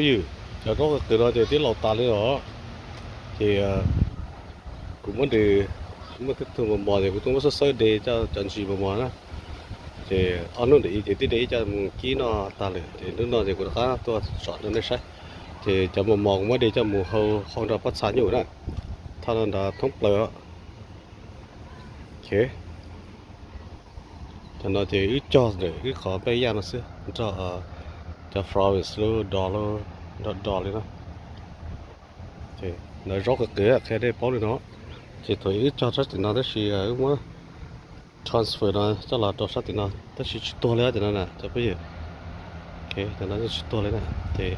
Phooj ywg, cov zaub qw qws no ces twb laus tas li os. Ces kuv muab de, muab tej tug mos mos ces kuv tuaj muab xawb xawb de cov ntsis mos mos na. Ces ob hnub ntawm i ces twb de ib co mus kib noj tag lawm ces hnub no ces kuv rov qab tuaj tsom rau nej saib. Ces cov mos mos kuv muab de coj mus hau hau nrog pob txha nyuj na. Thaj no nrad thoob plaws. Cov no ces wb cog ntawm wb qhov npej yaj no xwb nrog cov Florence lub dog, nrog dog li no. Ces zaub qw qws qhia nej paub li no. Ces thaum wb cog sab tim no tab sis wb muab transfer no coj los rau sab tim no tab sis tsis tuag li os cov no na cov phooj ywg. Cov no tsis tuag li na. Ces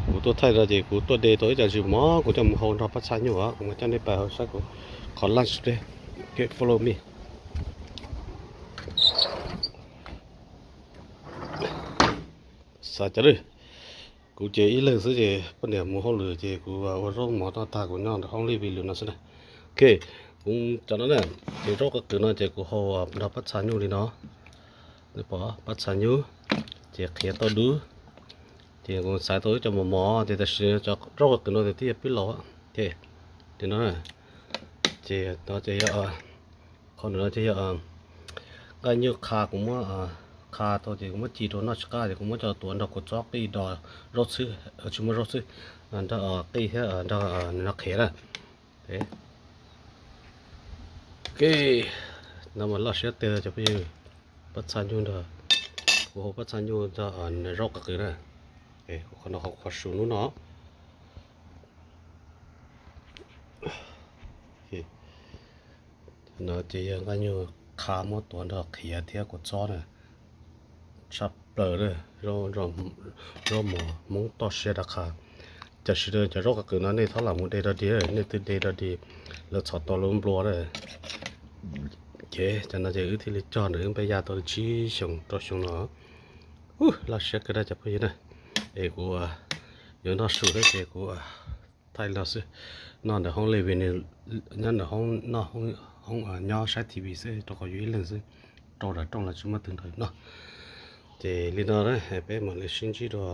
kuv tuaj thaij no ces kuv tuaj de tau ib co ntsis mos kuv coj mus hau nrog pob txha nyuj os, kuv mam coj nej pais hauv saib kuv qhov lunch today. Follow me. Xav cas lawm, kuv ces ib leeg xwb ces poj niam mus hauj lwm ces kuv ua zaub mov noj tag kuv nyob ntawm hoob living room no xwb na. Ok, kuv cov no na, ces zaub qw qws no ces kuv hau nrog pob txha nyuj li no. Pom pob txha nyuj, ces qhiav tau dub, ces kuv xaiv tau ib co mos mos ces tam sim zaub qw qws no ces twb yog pib laus. Ces no, ces no ces yog, qhov no ces yog nqaij nyuj qha kuv muab qha tau ces kuv muab ci rau noj tsis qab ces kuv muab coj tuav nrog kua txob qij do zaub xwb, tsis muaj zaub xwb, nrog qij thiab nrog no qhiav na. Ok, no mas loj siab tiag cov phooj ywg, pob txha nyuj nrog, kuv hau pob txha nyuj nrog zaub qw qws na. Qhov no qhov su hnub no. No ces yog nqaij nyuj qha muab tuav nrog qhiav thiab kua txob na. Tshaj plaws, zaub mov Hmoob toj siab rov qha. Tam sim no cov zaub qw qws no nej txhob lam mus de dog dig, nej twb de dog dig lawv txhom tau lub nplua lawm. Ces cov no ces wb thiaj li cog ntawm wb npej yaj tau li tsib xyoos rau xyoo no. Laj siab kawg dab cov phooj ywg na. Es kuv yuav noj su thiab ces kuv thaij los xwb. Noj ntawm hoob living, nyob ntawm hoob, noj hoob, hoob nyob saib T V xwb rau qhov yus ib leeg xwb, rau dav rooj los tsis muaj twg nrog yus noj. Ces li no peb mam li sib ntsib dua